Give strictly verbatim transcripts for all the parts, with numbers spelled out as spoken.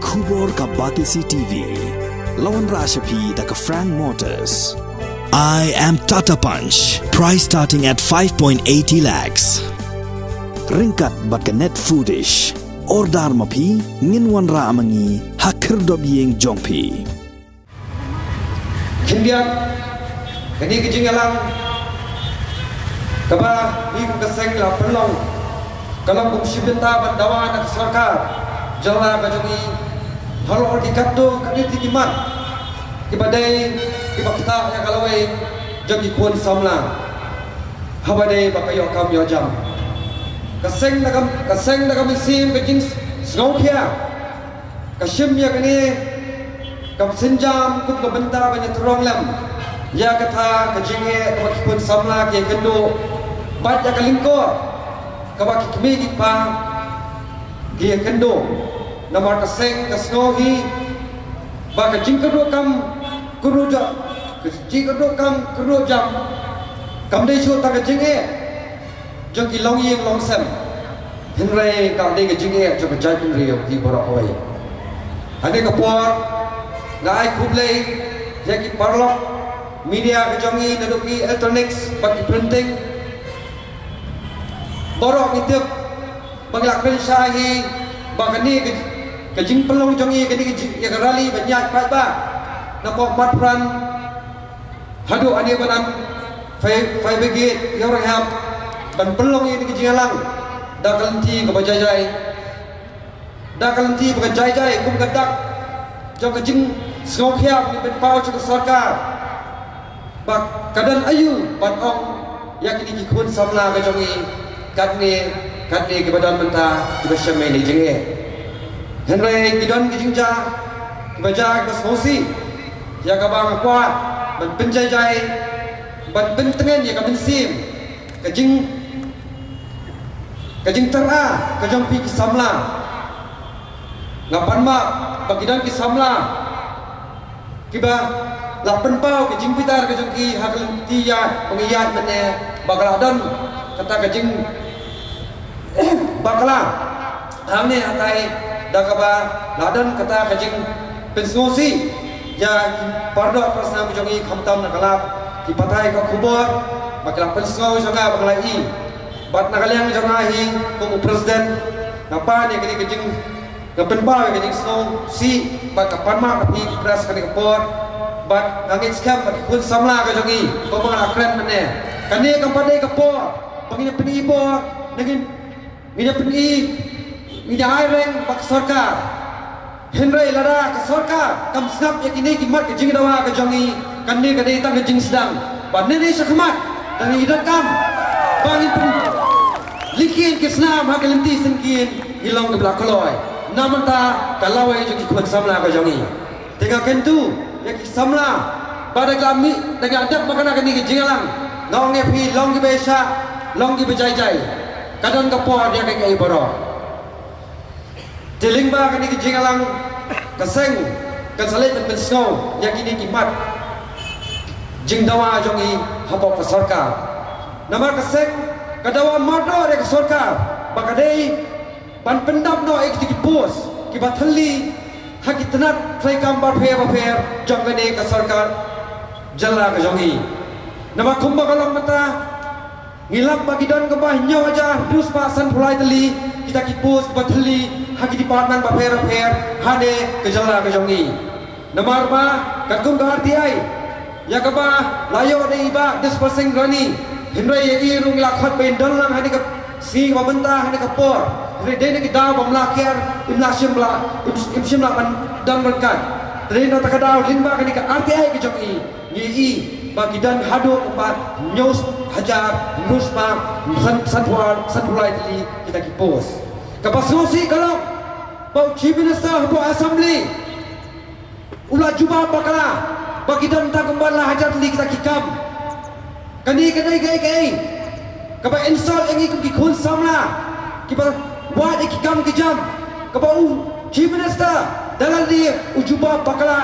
Khubor ka Batesi T V. La wanrah sha phi da ka Frank Motors. I am Tata Punch. Price starting at five point eighty lakhs. Ryngkat bad ka Net Foodish. Order ma phi, ngin wanrah ma ngi ha khyrdop ïing jong phi. Khyndiat, kane ka jingïalang kaba ngi kum ka seng la pynlong, ka long kum shi bynta ban dawa na ka sorkar jylla ka jong ngi halor ki katto katne ki mat kiba dei kiba ktah ïa ka lawei jong ki khun samla haba dei ba ka ïoh kam ïoh jam. Ka seng da ka, ka seng da ka mynsiem ka jingsngewkhia. Ka shim ïa kane ka synjam kum ka bynta ban ïatrong lem ïa kata ka jingeh kaba ki khun samla ki ïakynduh bad ïa ka lyngkor kaba ki kmie ki kpa ki ïakynduh. Namar ka seng ka sngew hi ba ka jingkyrduh kam kyrduh jam, ka jingkyrduh kam kyrduh jam kam dei shuh tang ka jingeh jong ki longïing longsem, hynrei ka dei ka jingeh jong ka jaitbynriew hi baroh kawei. Hangne ka por nga ai khublei ïa ki paralok media ka jong ngi, naduh ki electronics bad ki printing. Baroh ngi tip ba ngi la kren shai hi ba kane ka, ka jingpynlong jong ngi kane ka jing, ïa ka rally ban ïaid paidbah napoh Matrang haduh hangne ba dang fire, fire brigade ïa u ranghap ban pynlong ïa kane ka jingïalang da ka lynti kaba jai jai. Da ka lynti ba ka jai jai kum ka dak jong ka jingsngewkhia ba ngi pynpaw sha ka sorkar ba ka don aïu ban ong ïa kine ki khun samla ka jong ngi katne katne kiba don mynta kiba shem ïa kine ki jingeh. Hynrei ki don ki jingjia kiba jia kiba sngewsih ïa kaba nga kwah ban pynjai jai ban pyntngen ïa ka mynsiem ka jing ka jingtyrwa ka jong phi ki samla. Nga pan map ba ki don ki samla kiba la pynpaw ka jingbitar ka jong ki ha ka lynti ïa ba ngi ïaid mynne ba ka la don kata ka jing bakla hangne hatai da kaba la don kata ka jingpynsngewsih ïa ki pardoh parsnam jong ngi khamtam na ka lad ki pathai ka khubor ba ki la pynsngew jong nga ba nga la i. Bad na ka liang jong nga hi kum u president nga pan ïa kane ka jing nga pynpaw ïa ka jingsngewsih bad ka pan map na phi ki press kane ka por bad nga ngeit skhem ba ki khun samla ka jong ngi kumba nga la kren mynne kane kam pat dei ka por ba ngin ïa pyni bor, ngin, ngin ïa pyni, ngin ïa ai reng bad ka sorkar. Hynrei lada ka sorkar kam sngap ïa kine ki mat ka jingdawa ka jong ngi, kane ka dei tang ka jingsdang ba nane shakhmat da ngi donkam ba ngin pynlehkien ki snam ha ka lynti syngkien, ngi long kiba la kloi na bynta ka lawei jong ki khun samla ka jong ngi. Te nga kyntu ïa ki samla ba da ngi la mih, da ngi la dep ba kane kane ka jingïalang, nga ong ïa phi, long kiba ïaishah, long kiba jai jai. Ka don ka por ïa kaei kaei baroh. Te lyngba kane ka jingïalang ka seng kan sa leit ban pynsngew ïa kine ki mat jingdawa jong ngi hapoh ka sorkar. Namar ka seng ka dawa mardor ïa ka sorkar ba ka dei ban pyndap noh ïa kito ki post kiba thylli ha ki tnat treikam bapher bapher jong kane ka sorkar jylla ka jong ngi. Namar kumba ka long mynta ngi lap ba ki don kaba hynñiew hajar hynriew spah sanphew lai tylli kita ki post kiba thylli ha ki department bapher bapher hane ka jylla ka jong ngi. Namar ba katkum ka R T I ïa kaba la ïoh da i Bah Dispensing Rani, hynrei ïa i ruh ngi la khot ba in don lang ha kane ka sngi kaba mynta ha kane ka por. Hynrei dei na ki daw ba mla kiar im la shim la im, im shym la ban don ryngkat. Te dei na kata ka daw lyngba kane ka R T I ka jong i ngi i ba ki don haduh kumba hynñiew hajar hynriew spah san, sanphew, sanphew lai tylli kita ki post. Kaba sngewsih ka long ba u Chief Minister hapoh Assembly u la jubab bakla ba ki don tang kumba lai hajar tylli kita ki kam. Kane ka dei kaei kaei kaba insult ïa ngi kum ki khun samla kiba wad ïa ki kam ki jam, kaba u Chief Minister da lade u jubab bakla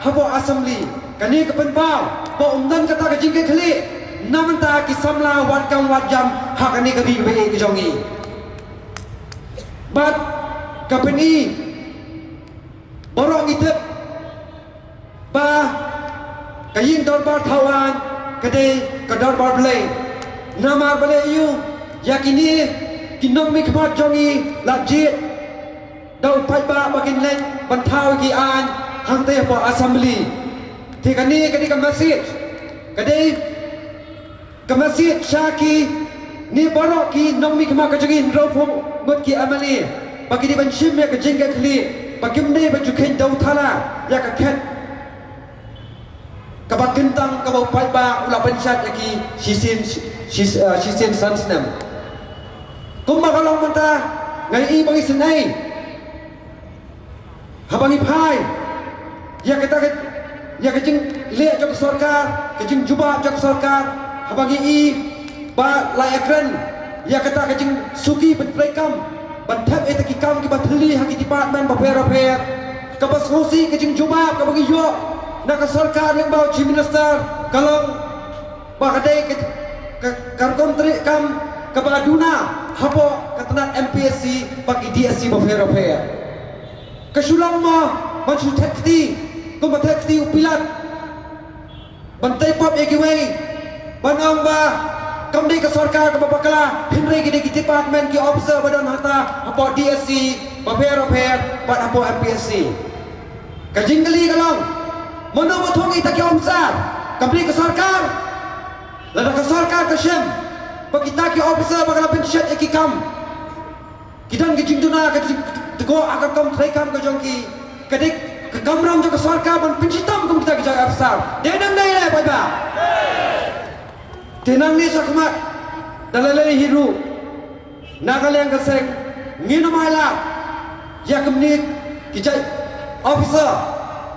hapoh Assembly. Kane ka pynpaw ba um don kata ka jingkitkhlieh na bynta ki samla wad kam wad jam ha kane ka ri kaba ïeit ka jong ngi. Bad ka pyni Ka ïing dorbar thaw aiñ ka dei ka dorbar Blei. Namar balei? Ïa kine ki nongmihkhmat jong ngi la jied da u paidbah ba kin leit ban thaw ïa ki aiñ hangtei hapoh Assembly. Te kane ka dei ka message, ka dei ka message sha kine baroh ki nongmihkhmat ka jong ngi, hynriewphew ngut ki MLA, ba ki dei ban shim ïa ka jingkitkhlieh, ba kim dei ban ju kheiñ dewthala ïa ka khet kaba kyntang kaba u paidbah u la pynshad ïa ki shisien, shi-, shi-, eh, shisien san snem. Kumba ka long mynta, nga ïohi ba ngi isynei haba ngi phai ïa kata ka, ïa ka jingleh jong ka sorkar, ka jingjubab jong ka sorkar, haba ngi ïohi ba la ïakren ïa kata ka jingsuki ban treikam, ban thep ïa kita ki kam kiba thylli ha ki department bapher bapher. Kaba sngewsih ka jingjubab kaba ngi ïoh na ka sorkar lyngba u Chief Minister ka long ba ka dei ka, ka, ka rukom treikam kaba duna hapoh ka tnat MPSC bad ki DSC bapher bapher. Ka shu long mo ban shu thet kti kumba thet kti u Pilat, ban tei pop ïa kiwei, ban ong ba kam dei ka sorkar kaba bakla, hynrei ki dei ki department, ki officer ba don hangta hapoh DSC bapher bapher bad hapoh MPSC. Ka jingkylli ka long, mano ba thung ïa kita ki officer? Kam dei ka sorkar? Lada ka sorkar ka shem ba kita ki officer ba ka la pynshet ïa ki kam, ki don ka jingduna, ka jingtkoh ha ka kam treikam ka jong ki, ka dei ka kamram jong ka sorkar ban pynshitom kum kita ki jong ki officer. Dei nangne lei paidbah? Te nangne shakhmat, da lei lei hi ruh, na ka liang ka seng ngin ym ailad ïa kumne ki jait officer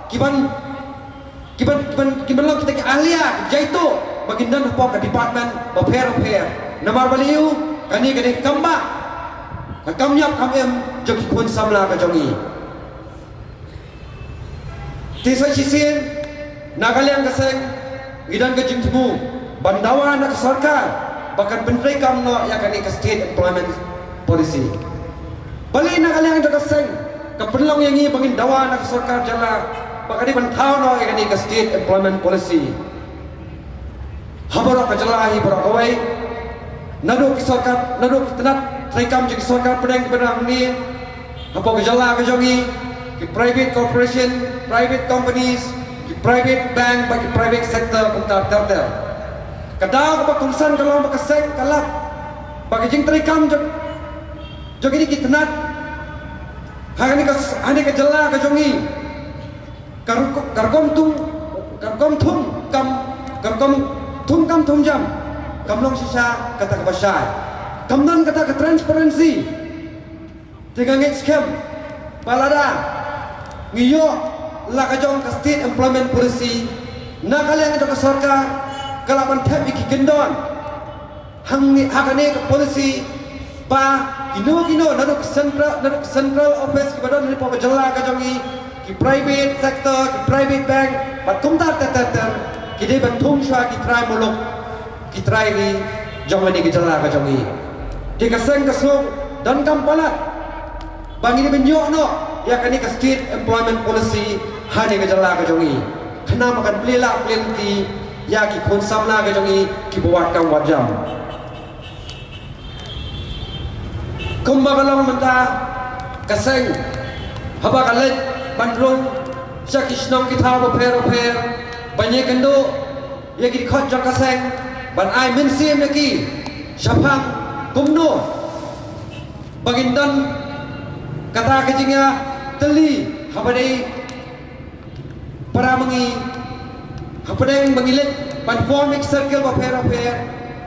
kiban, kiban, kiban, kiban long kita ki ahlia, ki jaituh ba kin don hapoh ka department bapher bapher. Namar balei? Kane ka dei ka kam bah, ka kam ïap kam im jong ki khun samla ka jong ngi. Te sa shisien, na ka liang ka seng ngi don ka jingthmu ban dawa na ka sorkar ba kan pyntreikam noh ïa kane ka State Employment Policy. Balei na ka liang jong ka seng ka pynlong ïa ngi ba ngin dawa na ka sorkar jylla ba ka dei ban thaw noh ïa kane ka State Employment Policy? Ha baroh ka jylla hi baroh kawei, naduh ki sorkar, naduh ki tnat treikam jong ki sorkar pdeng ki pdeng hangne, hapoh ka jylla ka jong ngi, ki private corporation, private companies, ki private bank bad ki private sector kumta ter ter. Ka daw kaba kongsan ka long ba ka seng ka lap ba ka jingtreikam jong, jong kine ki tnat ha kane ka, ha kane ka jylla ka jong ngi, ka rukom, ka rukom thung, ka rukom thung kam, ka rukom thung kam thung jam kam long shisha kata kaba shai. Kam don kata ka transparency. Te nga ngeit skhem ba lada ngi ïoh la ka jong ka State Employment Policy na ka liang jong ka sorkar, ka lah ban thep ïa ki kyndon hangne ha kane ka policy ba kino kino naduh ka central, naduh ka central office kiba don hapoh ka jylla ka jong ngi, ki private sector, ki private bank bad kumta ter ter ter, ki dei ban thung shuwa ki trai muluk, ki trai ri jong kane ka jylla ka jong ngi. Te ka seng ka sngewdonkam palat ba ngi dei ban ïoh noh ïa kane ka State Employment Policy ha kane ka jylla ka jong ngi, khnang ba kan plie lah plie lynti ïa ki khun samla ka jong ngi kiba wad kam wad jam. Kumba ka long mynta, ka seng haba ka leit ban rung sha ki shnong ki thaw bapher bapher ban ïakynduh ïa ki dkhot jong ka seng, ban ai mynsiem ïa ki shaphang kumno ba ngin don kata ka jingïatylli haba dei para ma ngi, hapdeng ba ngi leit ban form ïa ki circle bapher bapher,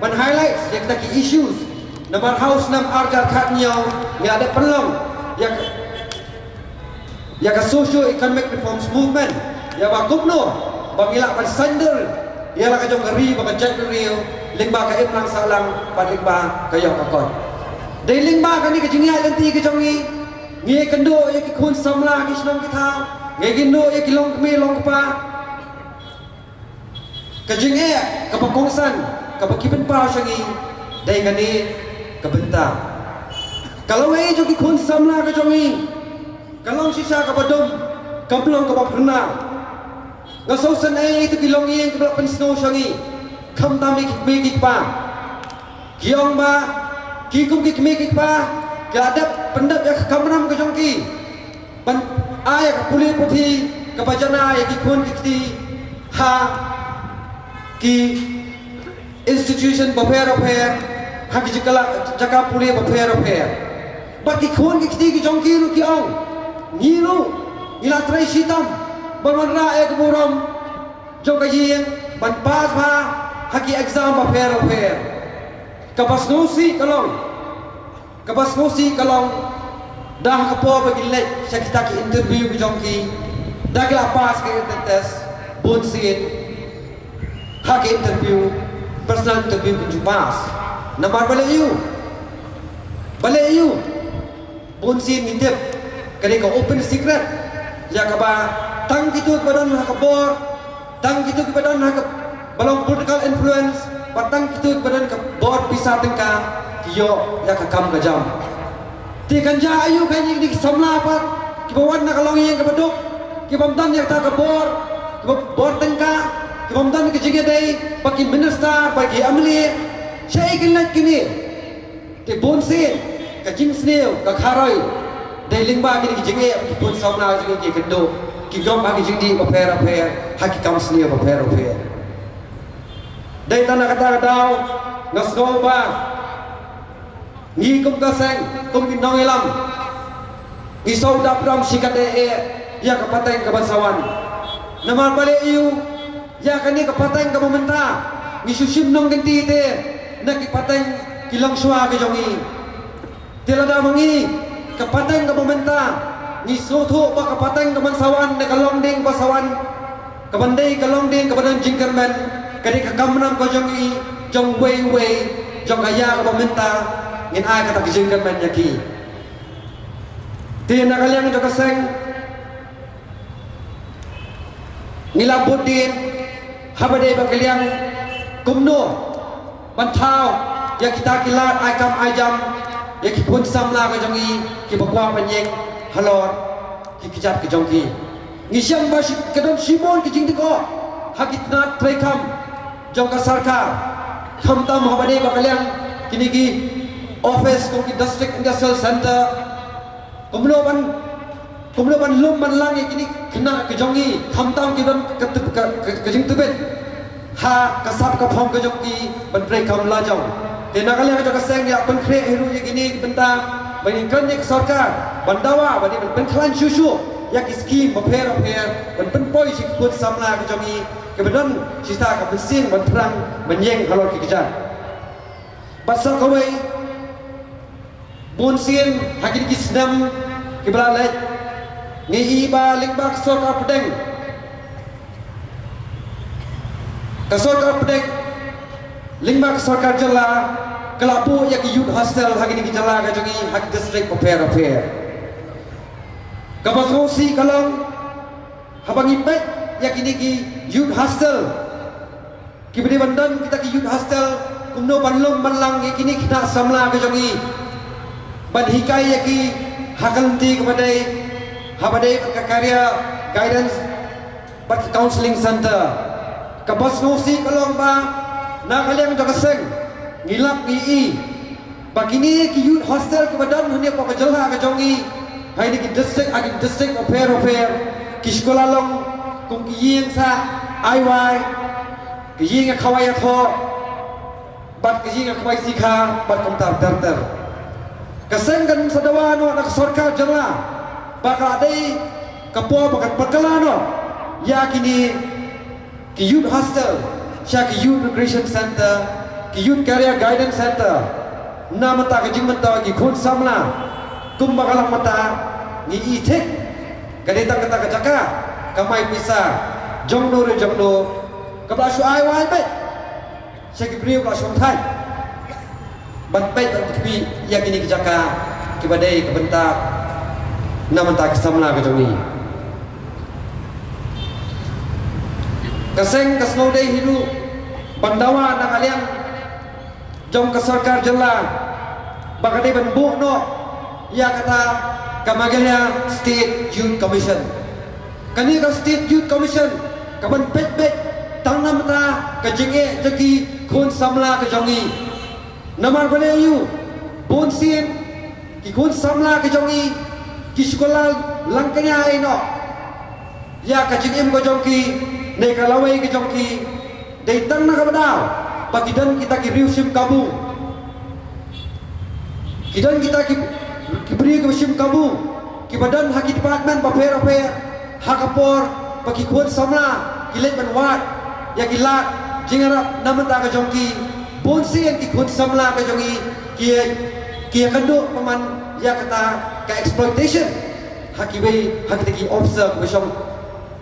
ban highlight ïa kita ki issues. Namar ha u snem ar hajar khathynñiew ngi la dep pynlong ïa ka, ïa ka socio economic reforms movement, ïa ba kumno ba ngi lah ban saiñdur ïa la ka jong ka ri bad ka jaitbynriew lyngba ka imlang sahlang bad lyngba ka ïoh ka kot. Dei lyngba kane ka jingïaid lynti ka jong ngi, ngi ïakynduh ïa ki khun samla ki shnong ki thaw, ngi ïakynduh ïa ki longkmie longkpa. Ka jingeh kaba kongsan kaba ki pynpaw sha ngi dei kane ka bynta. Ka lawei jong ki khun samla ka jong ngi ka long shisha kaba dum, kam long kaba phyrnai. Nga sngewsynei ïa kito ki longïing kiba la pynsngew sha ngi. Khamtam ïa ki kmie ki kpa. Ki ong ba ki kum ki kmie ki kpa ki la dep pyndep ïa ka kamram ka jong ki ban ai ïa ka pule puthi kaba jana ïa ki khun ki kti ha ki institution bapher bapher, ha ki jaka, jaka pule bapher bapher. Bad ki khun ki kti ki jong ki ruh ki ong, ngi ruh ngi la trei shitom ban wanrah ïa ka burom jong ka ïing ban pass bha ha ki exam bapher bapher. Kaba sngewsih ka long, kaba sngewsih ka long, da ha ka por ba ki leit sha kita ki interview ki jong ki, da ki la pass ka written test, bunsien ha ki interview, personal interview, kim ju pass. Namar balei? Balei? Bunsien ngi tip ka dei ka open secret ïa kaba tang kito kiba don ha ka bor, tang kito kiba don ha kaba long political influence, bad tang kito kiba don ka bor pisa tyngka ki ïoh ïa ka kam ka jam. Te kan jia aïu kane, kine ki samla pat kiba wan na ka longïing kaba duk, kibym don ïa kata ka bor, kiba bor tyngka, kibym don ka jingïadei bad ki minister bad ki MLA, shaei kin leit kine? Te bunsien ka jingsniew ka kharoi dei lyngba kine ki jingeh ki khun samla jong ngi ki kynduh, ki gom ha ki jingdih bapher bapher, ha ki kam sniew bapher bapher. Dei tang na kata ka daw nga sngew ba ngi kum ka seng, kum ki nongïalam, ngi shu dap dam shi katdei eh ïa ka pateng kaban sa wan. Namar balei? Ïa kane ka pateng kaba mynta ngi shu shim nongkynti te na ki pateng ki longshuwa ki jong ngi. Te lada ma ngi, ka pateng kaba mynta ngi sngewthuh ba ka pateng kaban sa wan ne ka longding ba sa wan, kaban dei ka longding kaba don jingkyrmen, ka dei ka kamram ka jong ngi, jong uwei uwei, jong ka ïa kaba mynta ngin ai kata ka jingkyrmen ïa ki. Te na ka liang jong ka seng ngi la bud dien haba dei ba ka liang kumno ban thaw ïa kita ki lad ai kam ai jam ïa ki khun samla ka jong ngi kiba kwah ban ïeng halor ki kjat ka jong ki. Ngi shem ba shi, ka don shibun ki jingdih ko ha ki tnat treikam jong ka sorkar, khamtam haba dei ba ka liang kine ki office kum ki District Industrial Center, kumno ban, kumno ban lum ban lang ïa kine ki khynnah ka jong ngi, khamtam ki don ka, ka, ka, ka jingtbit ha ka sap ka phong ka jong ki ban treikam la jong. Te na ka liang jong ka seng ngi la pynkhreh hi ruh ïa kine ki bynta, ba ngin kren ïa ka sorkar ban dawa ba dei ban pynkhlaiñ shuh shuh ïa ki skim bapher bapher ban pynpoi sha ki khun samla ka jong ngi kiba don shata ka mynsiem ban pyrshang ban ïeng halor ki kjat. Bad sa kawei, bunsien ha kine ki snem kiba la leit, ngi i ba lyngba ka sorkar pdeng, ka sorkar pdeng lyngba ka sorkar jylla ka la buh ïa ki youth hostel ha kine ki jylla ka jong ngi, ha ki district bapher bapher. Kaba sngewsih ka long, haba ngi peit ïa kine ki youth hostel, kiba dei ban don kita ki youth hostel, kumno ban lum ban lang ïa kine ki khynnah samla ka jong ngi, ban hikai ïa ki ha ka lynti kaba dei, haba dei ka career guidance bad ka counselling center. Kaba sngewsih ka long ba na ka liang jong ka seng ngi lap ngi i ba kine ki youth hostel kiba don hangne hapoh ka jylla ka jong ngi, ha kine ki district, ha ki district bapher bapher, ki shu la long kum ki ïing sah ai wai, ki ïing ïa khawai ïathoh, bad ki ïing ïa khawai sikha, bad kumta ter ter. Ka seng kan sa dawa noh na ka sorkar jylla ba ka dei ka por ba kan pynkylla noh ïa kine ki youth hostel sha ki youth recreation center, ki youth career guidance center. Na mynta ka jingmyntoi ki khun samla, kumba ka long mynta, ngi i thik ka dei tang kata ka jaka kamai pisa jong no re jong no, kaba la shu ai wai beit sha ki briew ba la shongthait ban peit ban pynkhih ïa kine ki jaka kiba dei ka bynta na mynta ki samla ka jong ngi. Ka seng ka sngewdei hi ruh ban dawa na ka liang jong ka sorkar jylla ba ka dei ban buh noh ïa kata ka Meghalaya State Youth Commission. Kane ka State Youth Commission Ka ban peit beit tang namar ka jingeh jong ki khun samla ka jong ngi. Namar balei aïu, bun sien ki khun samla ka jong ngi ki shu kylla lang kñia noh ïa ka jingim ka jong ki ne ka lawei ka jong ki. Dei tang na kaba daw ba ki don kita ki riew shim kabu. Ki don kita ki, ki briew kiba shim kabu, kiba don ha ki department bapher bapher, ha ka por ba ki khun samla ki leit ban wad ïa ki lad jingïarap na bynta ka jong ki. Bun sien ki khun samla ka jong ngi ki, ki ïakynduh bymman ïa kata ka exploitation ha kiwei, ha kita ki officer kiba shong,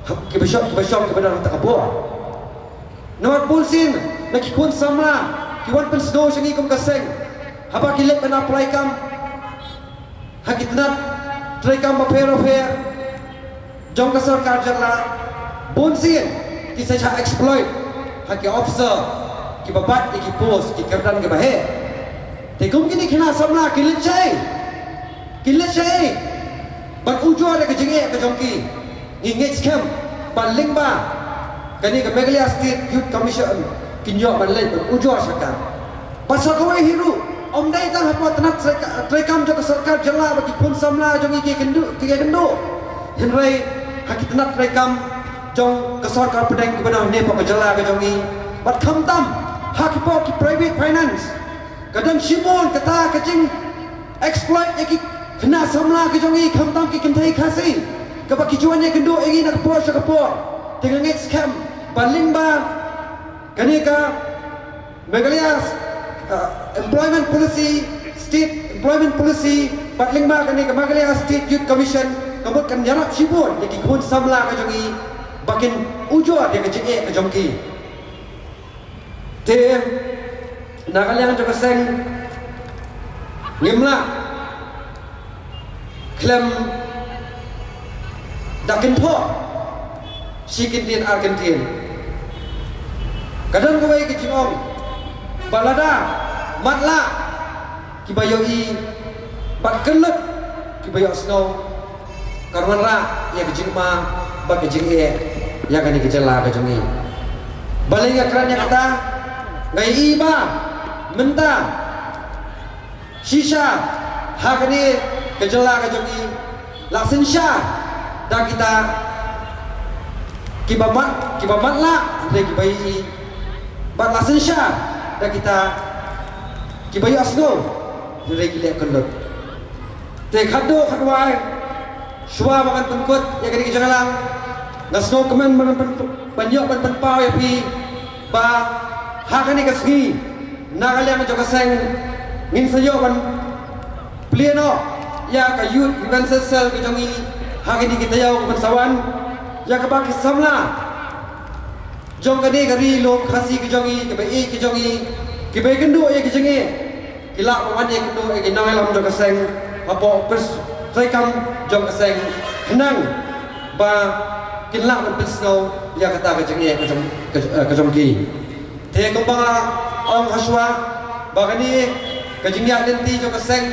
ha, kiba shong, kiba shong, kiba don ha kata ka bor. Namar bun sien na ki khun samla ki wan pynsngew sha ngi kum ka seng haba ki leit ban apply kam ha ki tnat treikam bapher bapher jong ka sorkar jylla. Bun sien ki sa shah exploit ha ki officer kiba bat ïa ki post, ki kyrdan kiba heh. Te kum kine ki khynnah samla ki leit shaei? Ki leit shaei ban ujor ïa ka jingeh ka jong ki? Ngi ngeit skhem ba lyngba kane ka Meghalaya State Youth Commission kin ïoh ban leit ban ujor sha ka. Bad sa kawei hi ruh, ym dei tang hapoh tnat treikam jong ka sorkar jylla ba ki khun samla jong ngi ki ïakynduh, ki ïakynduh, hynrei ha ki tnat treikam jong ka sorkar pdeng kiba don hangne hapoh ka jylla ka jong ngi. Bad khamtam ha kipoh ki private finance ka don shibun kata ka jing exploit ïa ki khynnah samla ka jong ngi, khamtam ki kynthei Khasi, kaba ki ju wan ïakynduh ïa ngi na ka por sha ka por. Te nga ngeit skhem ba lyngba kane ka Meghalaya, uh, Employment Policy, State Employment Policy, bad lyngba kane ka Meghalaya State Youth Commission, ka mut kan ïarap shibun ïa ki khun samla ka jong ngi ba kin ujor ïa ka jingeh ka jong ki. Te na ka liang jong ka seng ngim lah khlem da kynthoh shi kyntien ar kyntien. Ka don kawei ka jingong ba lada matlah kiba ïohi bad kyllut kiba ïohsngew, kan wanrah ïa ka jingma bad ka jingeh ïa kane ka jylla ka jong ngi. Balei nga kren ïa kata? Nga ïohi ba mynta shisha ha kane ka jylla ka jong ngi la synshar da kita kiba mat, kiba matlah, hynrei kiba ïohi, bad la synshar da kita kiba ïohsngew, hynrei ki leh kyllut. Te khatduh khatwai, shuwa ba ngan pynkut ïa kane ka jingïalang, nga sngewkmen ba ngan pyn, ban ïoh ban pynpaw ïa phi ba ha kane ka sngi na ka liang jong ka seng ngin sa ïoh ban plie noh ïa ka Youth Grievances Cell ka jong ngi ha kine ki taïew kiban sa wan, ïa kaba ki samla jong kane ka ri lum Khasi ka jong ngi, kiba ïeit ka jong ngi, kiba ïakynduh ïa ka jingeh, ki lah ban wan ïakynduh ïa ki nongïalam jong ka seng hapoh office treikam jong ka seng, khnang ba kin lah ban pynsngew ïa kata ka jingeh ka jong, ka, eh, ka jong ki. Te kumba nga ong hashwa ba kane ka jingïaid lynti jong ka seng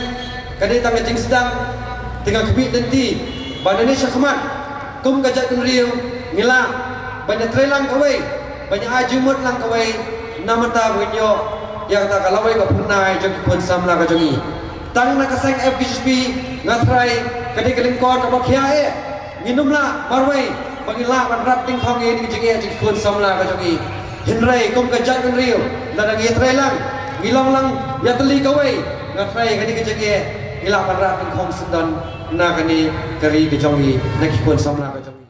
ka dei tang ka jingsdang, te nga khmih lynti ba nangne shakhmat kum ka jaitbynriew ngi lah ban ïatreilang kawei, ban ïa ai jingmut lang kawei, namar ba ngin ïoh ïa kata ka lawei ka phyrnai jong ki khun samla ka jong ngi. Tang na ka seng F K J G P nga tharai ka dei ka lyngkor kaba khia eh. Ngin ym lah marwei ba ngin lah ban rat dyngkhong ïa kine ki jingeh jong ki khun samla ka jong ngi. Hynrei kum ka jaitbynriew, lada ngi ïatreilang, ngi long lang ïatylli kawei, nga tharai kane ka jingeh ngi lah ban rat dyngkhong syndon na kane ka ri ka jong ngi, na ki khun samla ka jong ngi.